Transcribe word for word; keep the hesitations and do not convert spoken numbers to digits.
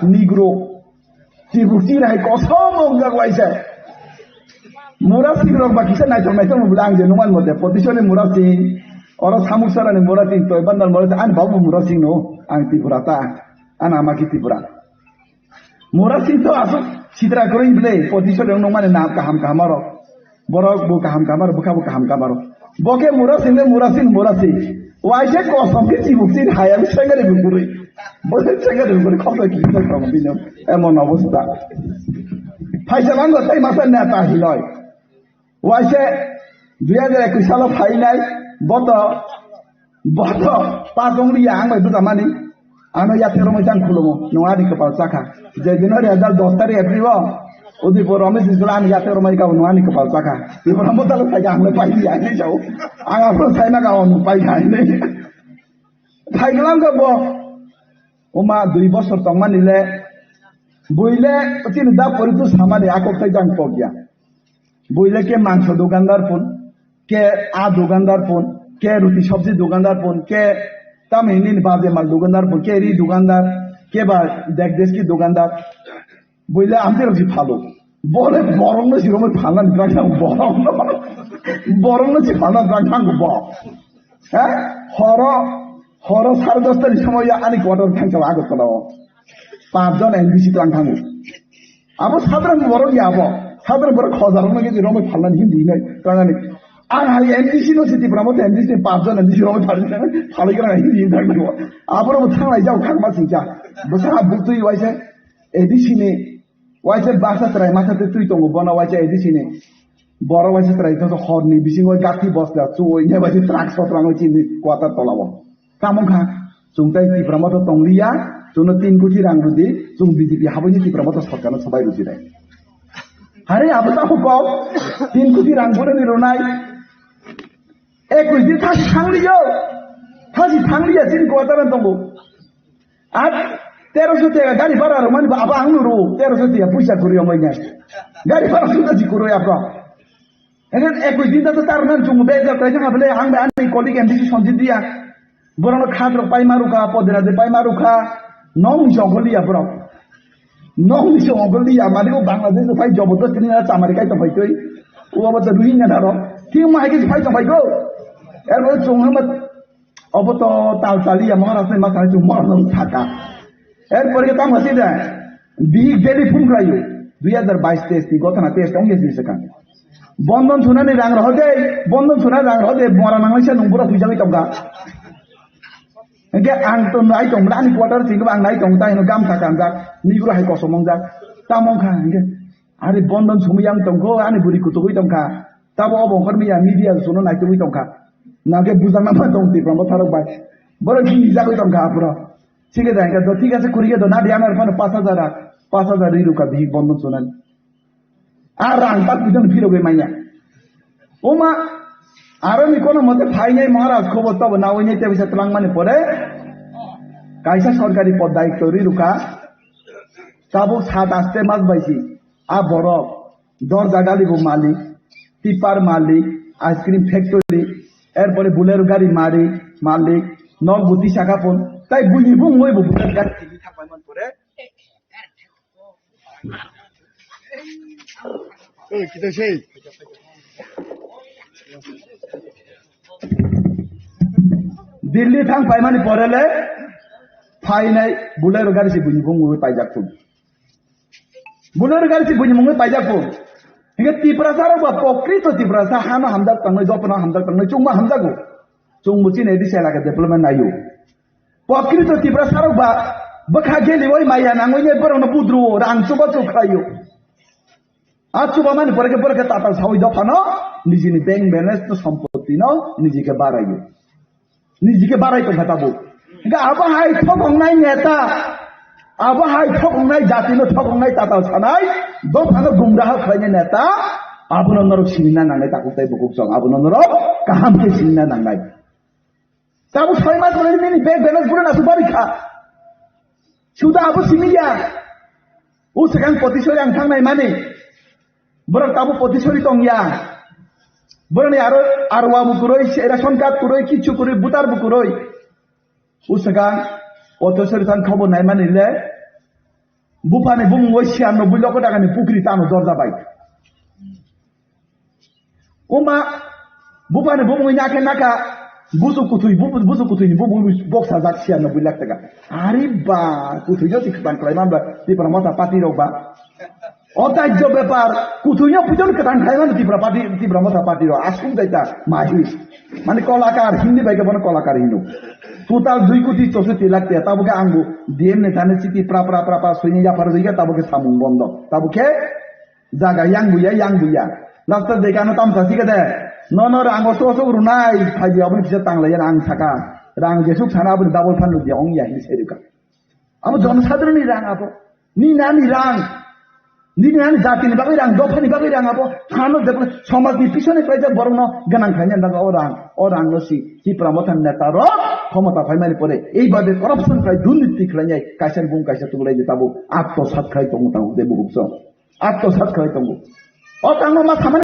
Negro. Chibuk chini hai kosom wngjak waisa. Murasing rok ba kisa naithok naithok no bwle ang je nukmani mote Potisoni Murasing, oro Samuksarani Murasing, Toibandal Murasing, ani babu Murasing no, ang Tripura ta, ani ama ki Tripura. Murasing to aswk sitra kwrwi bwle Potisoni rok nukmani na kaham kaham aro. Borok bo kaham kaham aro, bwkha bo kaham kaham aro. Bo khe Murasing le Murasing, Murasing. Waisa kosom khe chibuk chini hai, ang sengari bukurui. Bo sengari bukurui khoksa kisa tong bini emon obostha. Phaisa langgo tei masa neta hiloi. Waisa dui hajar ekwis salo phainai boto, boto patong liya ang bai bwtamani. Ano yathek romwi tang khulumo, nwng ani kwpal chakha. Je dino result dos tarikh April o, Udaipur Ramesh Isla ani yathek romwi kabo nwng ani kwpal chakha. Tipra Motha lo phaikha ang le pai di ani chao. Ang aphuru saima ka on pai kha ani. Phaiklang ka bo. Oma dui bosor tongmani le. Buile chini da poritu samani akok tai jang pokya. Buile ke mangso dukandar pun, ke a dukandar pun, ke ruti sabji dukandar pun, ke tamni nini baje mal dukandar pun, ke ri dukandar, ke ba dekdeski dukandar. Buile amte rok si phalo. Bole borok no si romoi phalna ni drang thang borok no. Borok no si phalna drang thang bo. Ha? Horo, horo sare dosta ni somoy ani quarter thang sa Agartala o. Pach jon N B C tlang thango. Abo sadharan borok ya abo. Sadharan borok hajar no gedi romoi phalna ni hindi hinai. Tangani. Ang hai N B C no si Tipra Motha N B C ni pach jon N B C romoi phalna ni phalai gra hindi hinai. Abo ro thanglai jao khangma singcha. Bwsa butui waisa A D C ni, waisa basa chwrai masa twi twi tongo, bono waisa A D C ni. Borok waisa chwrai to horni bisingo gati bosla chuwi ne waisa truck sotrang chini quarter tola o. Tamo kha, chwng tai Tipra Motha tongliya, chwngno tin kuti rang rwdi, chwng B J P habwi Tipra Motha sorkarno swbai rwdi dai. Hare abo tamo kok, tin kuti rang boroni rwnai. Ekwis din thasi thangliyo, thasi thangliya chini quarter tongo. Ar teroso tega gari bhara rwmani ba abo ang nuru, teroso tega puisa kwrwi ongoi nai. Gari bhara suda ji kwrwi abo. Ene ekwis din ta tar nan chung be ja tai jang bele ang be ani colleague M D C Sanjit Dia. Borok no khat rok pai maru kha, podera de pai maru kha. Nong jongol dia borok. Nong jongol dia mani o Bangladesh pai jobodosti ni na chamari kai to pai toi. O abo to Rohingya na ro. Thing ma hai ke pai to pai go. Er bo chung ha ma Obo to tal taliya Maharaj ni masa chung Maharaj no thaka. Er pore tamo si da. Bihik daily phone khlaio. Dui hajar bais teis ni gotha na teis ong yesi saka. Bondon sunani rang rohode, bondon suna rang rohode, mora nang sa nung bura huijagwi tongka. Engke ang to nai tong ani quarter sing ang nai tong tai no gam thaka jak. Ni bura hai kosom ong jak. Tamo kha engke. Ari bondon sumui yang tongkho, ani buri kutugui tongkha. Tabo obo ongkhor miya media suno naitugui tongkha. Nake bujang nama tong Tipra Motha rok bai. Borok hingjagui tongkha aphuru. Sige jai ka do, thik ase, khurige do, nadi anar phano pas hajar, pas hajar ri ruka bihik bondon sunani. Ar rang tak bijon phirogui manya. Oma, aro ni kono mote phainai Maharaj khobor tobo nawi nai tebisa twlangmani pore. Kaisa sorkari pod daitto ri ruka. Tabuk sat aste mas baisi. A borok dorja gali bo malik, tipper malik, ice cream factory, er pore Bolero gari mari malik, nok bo tisa kha pon, tai buini bumung bo Bolero gari tini thang pai man pore. Oi, kita sei. Delhi thang pai mani pore le phainai Bolero gari se buini bumung bo paijak thung. Bolero gari se buini mungwi paijak bo. Hinkhe Tiprasa rok ba pokrito Tiprasa hano hamjak tangnai, jopno hamjak tangnai, chungma hamjago. Chungbo chini edi se elaka development naio. Pokrito Tiprasa rok ba bwkha geliwi maya nangwi ne borokno budruo, rang chubachu khlaio. A chuba mani pore khe borok khe tatal sawi dophano nijini bank balance no sompotino niji khe baraio. Niji khe barai tongkha tabuk. Hingkhe abo hai thokongnai neta, abo hai thokongnai jatino thokongnai tatal sanai, dophano gumraha khlainai neta, abono norok sinina nangnai takhuk tei bukhuk chwng, abono norok kaham khe sinina nangnai. Tabuk soi mas manwi nini bank balance bwrwino aswk bari kha. Suda abo simi ya. O swkang potisori ang thangnai mani. Borok tabuk potisori tong ya. Borokni aro arwa bo kwrwi, ration card kwrwi, kichu kwrwi, voter bo kwrwi. O swkang potisori thang khobor nai mani le. Buphani bumung oi siyan no bui loko dagani pukri tano dorja bai. Oma, buphani bumung oi nake naka, busu kutui, bu-, busu kutui ni bumung oi boksa jak siyan no bui lak taka. Ari ba, kutui jo si khitang klai man ba, Tipra Motha party rok ba. O tajjo bepar, kutui no pujon khitang klai man Tipra party, Tipra Motha party rok, asum jaita, mahi. Mane kolakar, Hindi bai ke bono kolakar hino. Total dui koti chosoti lakh tiya, tabo ke ang bo D M ni thani chiti pra pra pra pra soini yapar dui ke tabo ke samung bondo. Tabo ke jaga yang buya, yang buya. Last dekano tamsa sike de. No, no, rang osok osok runai, phaidi aboni kisa tanglai ang saka. Rang jesuk sana aboni double fan dia ong ya hi seruka. Abo jonosadharonni rang abo. Nini ani rang. Nini ani jatini bagwi rang, dophani bagwi rang abo. Hano jepla somajni pisone khlaijak borokno gwnang khlaina nago o rang. O rangno si Tipra Mothani neta rok khomota phaimani pore ei babe corruption khlai durniti khlainai kaisa bung kaisa tuglai je tabuk atto sat khlai tongo tabuk de bubukso. Atto sat khlai tongo. O tangma ma samani